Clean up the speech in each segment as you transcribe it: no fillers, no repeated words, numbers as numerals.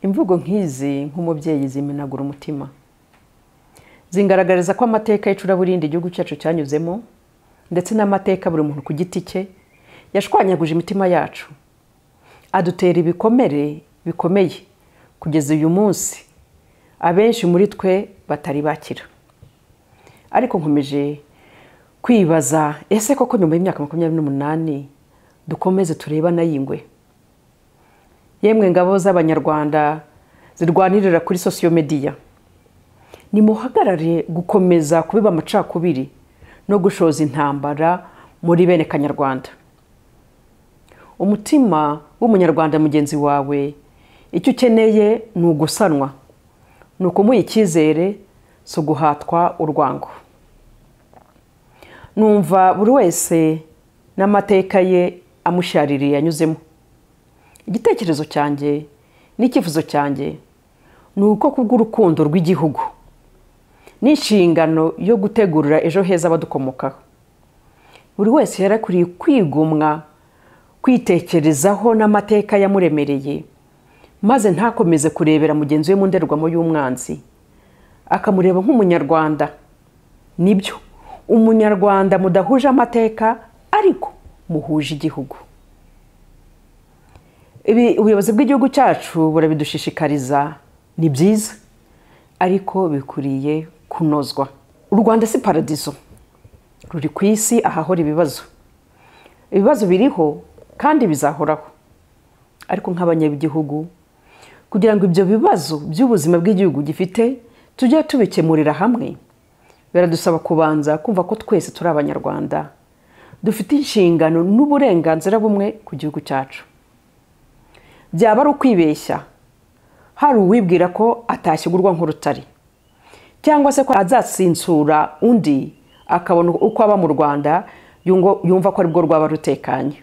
Imvugo nk'izi nk'umubyeyi zimenagura umutima, zingaragariza ko amateka y'icuraburindi igihugu cyacu cyanyuzemo ndetse n'amateka buri muntu ku giti cye yashwanyaguje imitima yacu, adutera ibikomere bikomeye kugeza uyu munsi abenshi muri twe batari bakira. Ariko nkomeje kwibaza, ese koko nyuma y'imyaka 28 dukomeze turebana y'ingwe? Yemwe ngabo z'Abanyarwanda zirwanirira kuri social media, nimuhagarare gukomeza kubiba amacakubiri no gushoza intambara muri bene Kanyarwanda. Umutima w'Umunyarwanda mugenzi wawe icyo ukeneye ni ugusanwa, ni ukumuha icyizere, si uguhatwa urwango. Numva buri wese n'amateka ye amushaririye yanyuzemo. Igitekerezo cyanjye n'icyifuzo cyanjye ni uko kubw'urukundo rw'igihugu n'inshingano yo gutegurira ejo heza abadukomokaho, buri wese yarakwiriye kwigomwa kwitekerezaho n'amateka yamuremereye, maze ntakomeze kurebera mugenzi we mu ndorerwamo y'umwanzi, akamureba nk'Umunyarwanda. Nibyo, Umunyarwanda mudahuje amateka ariko muhuje igihugu. Ibi ubuyobozi bw'igihugu cyacu burabidushishikariza, ni byiza, ariko bikwiriye kunozwa. U Rwanda si paradizo, ruri ku isi ahahora ibibazo. Ibibazo biriho kandi bizahoraho, ariko nk'abanyagihugu, kugira ngo ibyo bibazo by'ubuzima bw'igihugu gifite tujye tubikemurira hamwe, biradusaba kubanza kumva ko twese turi Abanyarwanda, dufite inshingano n'uburenganzira bumwe ku gihugu cyacu. Byaba ari ukwibeshya hari uwibwira ko atashyigurwa nk'urutare, cyangwa se ko azasinsura undi akabona uko aba mu Rwanda yumva ko aribwo rwaba rutekanye.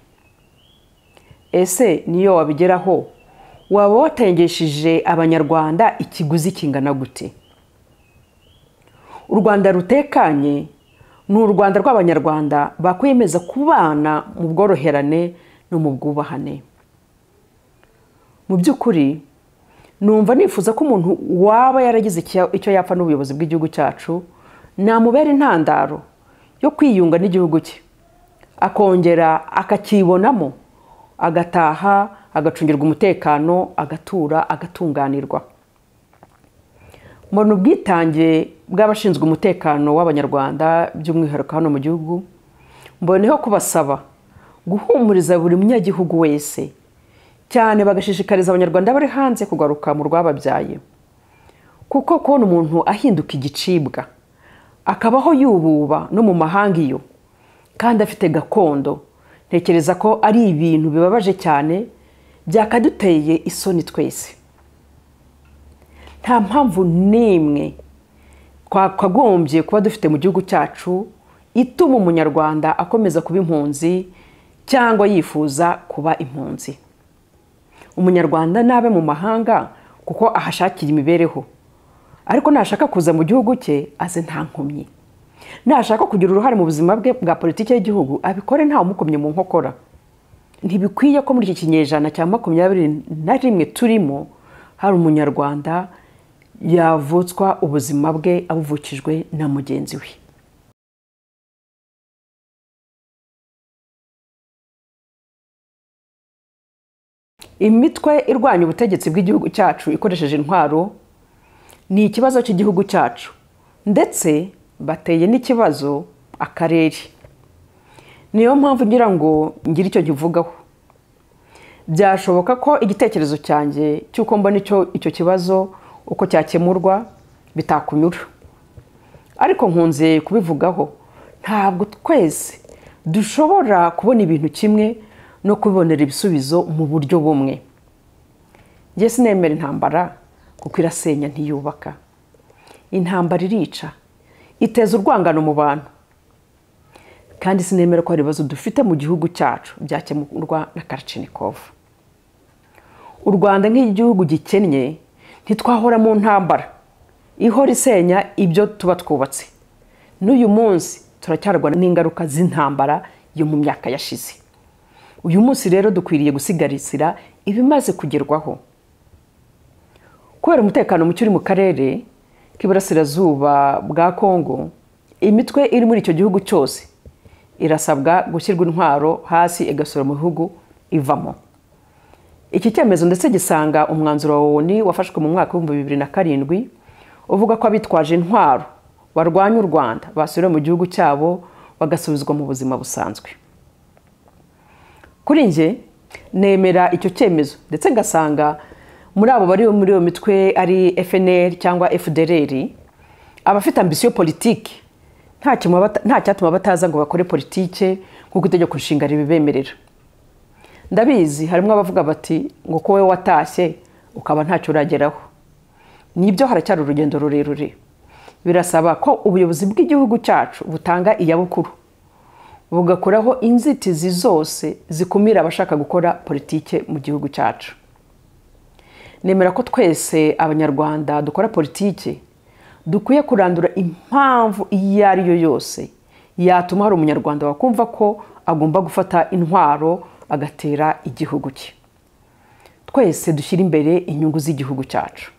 Ese niyo wabigeraho waba watengeshije Abanyarwanda ikiguzi kingana gute? U Rwanda rutekanye ni u Rwanda rw'Abanyarwanda bakwiyemeza kubana mu bworoherane no mu bwubahane. Mu by'ukuri numva nifuza ko umuntu waba yaragize icyo yapfa n'ubuyobozi bw'igihugu cyacu namubera intandaro yo kwiyunga n'igihugu cye, akongera akakibonamo, agataha, agacungirwa umutekano, agatura, agatunganirwa. Mbona ubwitange bw'abashinzwe umutekano w'Abanyarwanda by'umwihariko hano mu gihugu, mboneho kubasaba guhumuriza buri munyagihugu wese, cyane bagashishikariza Abanyarwanda bari hanze kugaruka mu rwababyaye. Kuko kubona umuntu ahinduka igicibwa, akabaho yububa no mu mahanga iyo, kandi afite gakondo, ntekereza ko ari ibintu bibabaje cyane byakaduteye isoni twese. Nta mpamvu n'imwe twakagombye kuba dufite mu gihugu cyacu ituma Umunyarwanda akomeza kuba impunzi cyangwa yifuza kuba impunzi. Umunyarwanda nabe mu mahanga kuko ahashakira imibereho, ariko nashaka kuza mu gihugu cye aze nta nkomyi. Nashaka kugira uruhare mu buzima bwe bwa politiki y'igihugu abikore nta umukomye mu nkokora. Ntibikwiye ko muri iki kinyejana cya 21 turimo hari Umunyarwanda yavutswa ubuzima bwe abuvukijwe na mugenzi we. Imitwe irwanya ubutegetsi bw'igihugu cyacu ikoresheje intwaro ni ikibazo cy'igihugu cyacu, ndetse bateye n'ikibazo akarere. Niyo mpamvu ngira ngo ngire icyo nkivugaho. Byashoboka ko igitekerezo cyanjye cy'uko mbona icyo kibazo uko cyakemurwa bitakunyura, ariko nkunze kubivugaho. Ntabwo twese dushobora kubona ibintu kimwe no kubibonera ibisubizo mu buryo bumwe. Njye sinemera intambara kuko irasenya ntiyubaka. Intambara irica, iteza urwangano mu bantu. Kandi sinemera ko hari ibibazo dufite mu gihugu cyacu byakemurwa na Kalachnikov. U Rwanda nk'igihugu gikennye ntitwahora mu ntambara ihora isenya ibyo tuba twubatse. N'uyu munsi turacyarwana n'ingaruka z'intambara yo mu myaka yashize. Uyu munsi rero dukwiriye gusigarisira ibimaze kugerwaho. Kubera umutekano muke uri mu karere k'iburasirazuba bwa Kongo, imitwe iri muri icyo gihugu cyose irasabwa gushyirwa intwaro hasi igasubira mu bihugu ivamo. Iki cyemezo ndetse gisanga umwanzuro wa ONU wafashwe mu mwaka wa 2007 uvuga ko abitwaje intwaro barwanya u Rwanda basubira mu gihugu cyabo bagasubizwa mu buzima busanzwe. Kuri njye nemera icyo cyemezo, ndetse ngasanga muri abo bari muri iyo mitwe ari FNL cyangwa FDLR, abafite ambition politique nta cyatuma bataza ngo bakore politike nk'uko itegeko nshinga ribibemerera. Ndabizi harimo abavuga bati ngo ko wowe watashye ukaba ntacyo urageraho. Nibyo, haracyari urugendo rurerure. Birasaba ko ubuyobozi bw'igihugu cyacu butanga iyabukuru, bugakuraho inzitizi zose zikumira abashaka gukora politike mu gihugu cyacu. Nemera ko twese Abanyarwanda dukora politike dukwiye kurandura impamvu iyo ari yo yose yatuma hari Umunyarwanda wakumva ko agomba gufata intwaro agatera igihugu cye. Twese dushyira imbere inyungu z'igihugu cyacu.